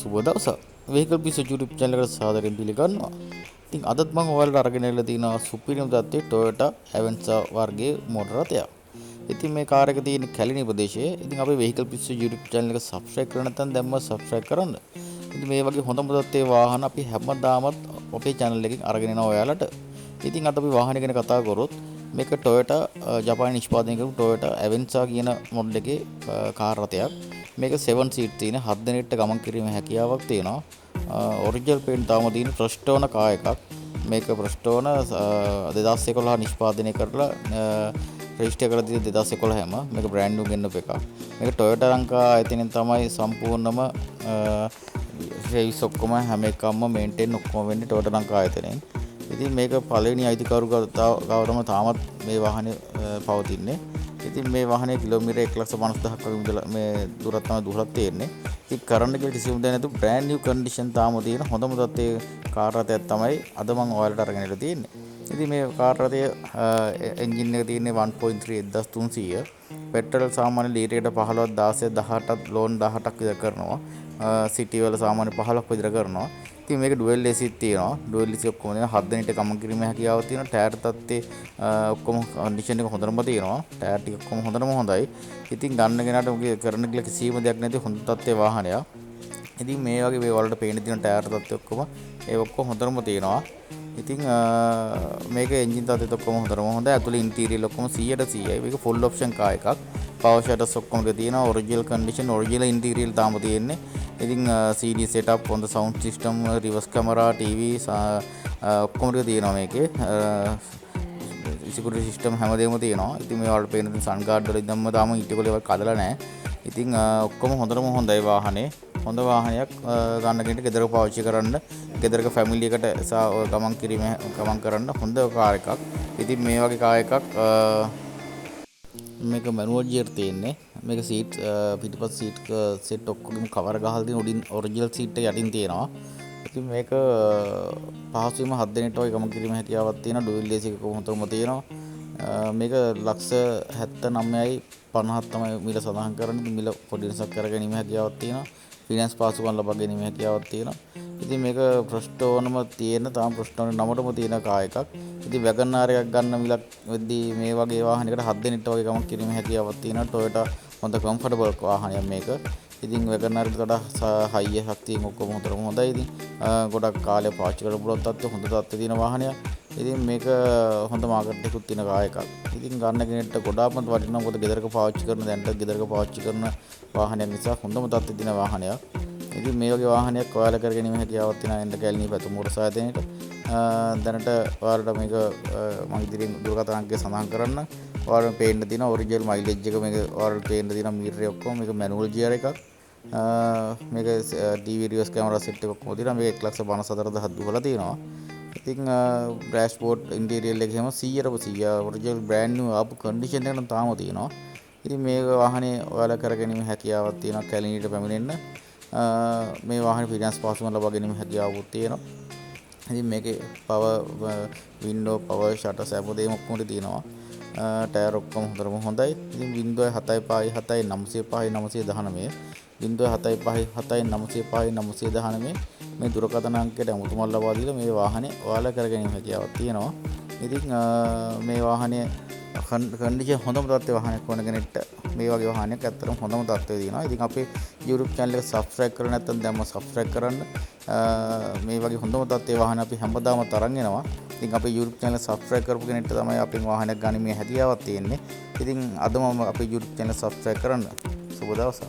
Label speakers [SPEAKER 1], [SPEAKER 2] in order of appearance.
[SPEAKER 1] සුබ දවසක්. Vehicle පිස්ස YouTube channel එකට සාදරයෙන් පිළිගන්නවා. ඉතින් අදත් මම ඔයාලට අරගෙන ඇවිල්ලා තිනවා සුපිරිම තත්ත්වයේ Toyota Avanza වර්ගයේ මෝටර රථයක්. ඉතින් මේ කාර් එක තියෙන්නේ කැලණි ප්‍රදේශයේ. ඉතින් අපේ වෙහිකල් පිස්ස YouTube channel එක subscribe කරලා නැත්නම් දැන්ම subscribe කරන්න. ඉතින් මේ වගේ හොඳම තත්ත්වයේ වාහන අපි හැමදාමත් අපේ channel එකෙන් අරගෙන එනවා ඔයාලට. ඉතින් අද අපි වාහන ගැන කතා කරොත් මේක Toyota ජපානයේ නිෂ්පාදනය කරපු Toyota Avanza කියන මොඩල් එකේ කාර් රථයක්. මේක 7 සීට් තියෙන 7 දෙනෙක්ට ගමන් කිරීමේ හැකියාවක් තියෙනවා. ඔරිජිනල් පේන්ට් තාම තියෙන ෆස්ට් ඕනර් කාර් එකක්. මේක ෆස්ට් ඕනර් 2011 නිෂ්පාදනය කරලා රෙජිස්ටර් කරලා තියෙන 2011ම. මේක බ්‍රෑන්ඩ් නිව් ගෙන්නපු එකක්. මේක Toyota Lanka ආයතනයෙන් තමයි සම්පූර්ණම සර්විස් ඔක්කොම හැම එකක්ම මේන්ටේන් ඔක්කොම වෙන්නේ Toyota Lanka ආයතනයෙන්. ඉතින් මේක පළවෙනි අයිතිකරු ගාවටම තාමත් මේ වාහනේ පවතින්නේ. ඉතින් මේ වාහනේ කිලෝමීටර් 1,50,000ක් වගේ මුදල මේ දුරක් තමයි දුරක් තියෙන්නේ. ඉතින් කරන්න කියලා කිසිම දෙයක් නැතුව බ්‍රෑන්ඩ් නිව් කන්ඩිෂන් තාම තියෙන හොඳම තත්ත්වයේ කාර් රථයක් තමයි අද මම ඔයාලට අරගෙන ඉලා තියෙන්නේ. ඉතින් මේ කාර් රථය එන්ජින් එක තියෙන්නේ 1.3 1300. පෙට්‍රල් සාමාන්‍ය ලීටරයකට 15ක් 16 18ක් ලෝන් 18ක් විතර කරනවා. සිටි වල සාමාන්‍ය 15ක් විතර කරනවා. ඉතින් මේක ඩුවල් AC තියෙනවා. ඩුවල් AC ඔක්කොම තියෙනවා. 7 දෙනෙක්ට ගමන් කිරීමේ හැකියාවක් තියෙනවා. ටයර් තත්ත්වයේ ඔක්කොම කන්ඩිෂන් එක හොඳටම තියෙනවා. ටයර් ටික ඔක්කොම හොඳටම හොඳයි. ඉතින් ගන්න කෙනාට මොකද කරන්න කියලා කිසිම දෙයක් නැති හොඳ තත්ත්වයේ වාහනයක්. ඉතින් මේ වගේ මේ වලට පේන තියෙන ටයර් තත්ත්වය ඔක්කොම ඒ ඔක්කොම හොඳටම තියෙනවා. ඉතින් මේක එන්ජින් තත්ත්වයත් ඔක්කොම හොඳටම හොඳයි. ඇතුලේ ඉන්ටීරියර් ඔක්කොම 100ට 100යි. මේක ෆුල් ඔප්ෂන් කාර් එකක්. පවර් ෂටර්ස් ඔක්කොම ටික තියෙනවා. ඔරිජිනල් කන්ඩිෂන්, ඔරිජිනල් ඉන්ටීරියර් තාම තියෙන්නේ. ඉතින් CD setup, හොඳ sound system, reverse camera, TV ඔක්කොම ටික තියෙනවා මේකේ. සිකියුරිටි සිස්ටම් හැමදේම තියෙනවා. ඉතින් මේ වලට පේන තියෙන සන් ගාඩ් වල ඉඳන්ම තාම ඊටකොළ ඒවා කඩලා නැහැ. ඉතින් ඔක්කොම හොඳටම හොඳයි වාහනේ. හොඳ වාහනයක් ගන්න කෙනෙක්ට ගෙදරක පාවිච්චි කරන්න, ගෙදරක ෆැමිලි එකට සහ ඔය ගමන් කිරීම ගමන් කරන්න හොඳ කාර් එකක්. ඉතින් මේ වගේ කාර් එකක් මේක මැනුවල් ගියර් තියෙන්නේ. මේක සීට් පිටිපස්ස සීට් සෙට් ඔක්කොගෙම කවර් ගහලා තියෙන උඩින් ඔරිජිනල් සීට් එක යටින් තියෙනවා. ඉතින් මේක පහසුවෙන්ම 7 දෙනෙක්ට වගේ ගමන් කිරීමේ හැකියාවක් තියෙනවා. ඩුවල් AC එක හොඳටම තියෙනවා. මේක ලක්ෂ 79යි 50ක් තමයි මිල සඳහන් කරන්නේ. ඉතින් මිල පොඩි වෙනසක් කර ගැනීම හැකියාවක් තියෙනවා. ෆිනෑන්ස් පහසුකම් ලබා ගැනීම හැකියාවක් තියෙනවා. ඉතින් මේක ෆස්ට් ඕනම තියෙන තාම ෆස්ට් ඕනර් නමටම තියෙන කාර් එකක්. ඉතින් වැගන් ආර් එකක් ගන්න මිලක් වෙද්දී මේ වගේ වාහනයකට 7 දෙනෙක්ට වගේ ගමන් කිරීමේ හැකියාවක් තියෙනවා. Toyota හොඳ කම්ෆර්ටබල් වාහනයක් මේක. ඉතින් වැගන් ආර් එකට වඩා හයිය ශක්තියෙන් ඔක්කොම හොඳටම හොඳයි. ඉතින් ගොඩක් කාලය පාවිච්චි කරන්න පුළුවන් තත්ත්වය හොඳ තත්ත්වයේ තියෙන වාහනයක්. ඉතින් මේක හොඳ මාකට් එකකුත් තියෙන කාර් එකක්. ඉතින් ගන්න කෙනෙක්ට ගොඩාක්ම වටිනවා. මොකද ගෙදරක පාවිච්චි කරන දැනට ගෙදරක පාවිච්චි කරන වාහනයක් නිසා හොඳම තත්ත්වයේ තියෙන වාහනයක්. ඉතින් මේ වගේ වාහනයක් ඔයාලා කර ගැනීම හැකියාවක් තියෙනවා එන්න කැලණිය පැතුම් මොටර්ස් ආයතනයට. දැනට ඔයාලට මේක මම ඉදිරියෙන් දුරකථන අංකය සඳහන් කරන්න. ඔයාලට පේන්න තියෙන ඔරිජිනල් මයිලේජ් එක මේක ඔයාලට පේන්න තියෙන මීටරය ඔක්කොම මේක මැනුවල් ගියර් එකක්. මේක TV reverse camera set එක ඔක්කොම තියෙනවා. මේක 1,54,000 දුවලා තියෙනවා. ඉතින් ඩෑෂ්බෝඩ් ඉන්ටීරියර් එක එහෙම 100ට 100 ඔරිජිනල් බ්‍රෑන්ඩ් නිව් ආපු කන්ඩිෂන් එක නම් තාම තියෙනවා. ඉතින් මේ වාහනේ ඔයාලා කර ගැනීම හැකියාවක් තියෙනවා කැලණියට පැමිණෙන්න. මේ වාහනේ ෆිනෑන්ස් පහසුකම් ලබා ගැනීම හැකියාවකුත් තියෙනවා. ඉතින් මේකේ පවර් වින්ඩෝ, පවර් ෂටර්ස් හැමදේම ඔක්කොම තියෙනවා. ටයර් ඔක්කොම හොඳටම හොඳයි. ඉතින් 0.75 7 905 919 0.75 7 905 919 මේ දුරකථන අංකයට ඇමතුමක් ලබා දීලා මේ වාහනේ ඔයාලා කර ගැනීම හැකියාවක් තියෙනවා. ඉතින් මේ වාහනේ කන්ඩිෂන් හොඳම තත්ත්වයේ වාහනයක් ඕන කෙනෙක්ට මේ වගේ වාහනයක් ඇත්තටම හොඳම තත්ත්වයේ තියෙනවා. ඉතින් අපේ YouTube channel එක subscribe කරලා නැත්නම් දැන්ම subscribe කරන්න. මේ වගේ හොඳම තත්ත්වයේ වාහන අපි හැමදාම තරන් එනවා. ඉතින් අපේ YouTube channel subscribe කරපු කෙනෙක්ට තමයි අපෙන් වාහනයක් ගනිමින් හැකියාවක් තියෙන්නේ. ඉතින් අදම අපේ YouTube channel subscribe කරන්න. සුබ දවසක්.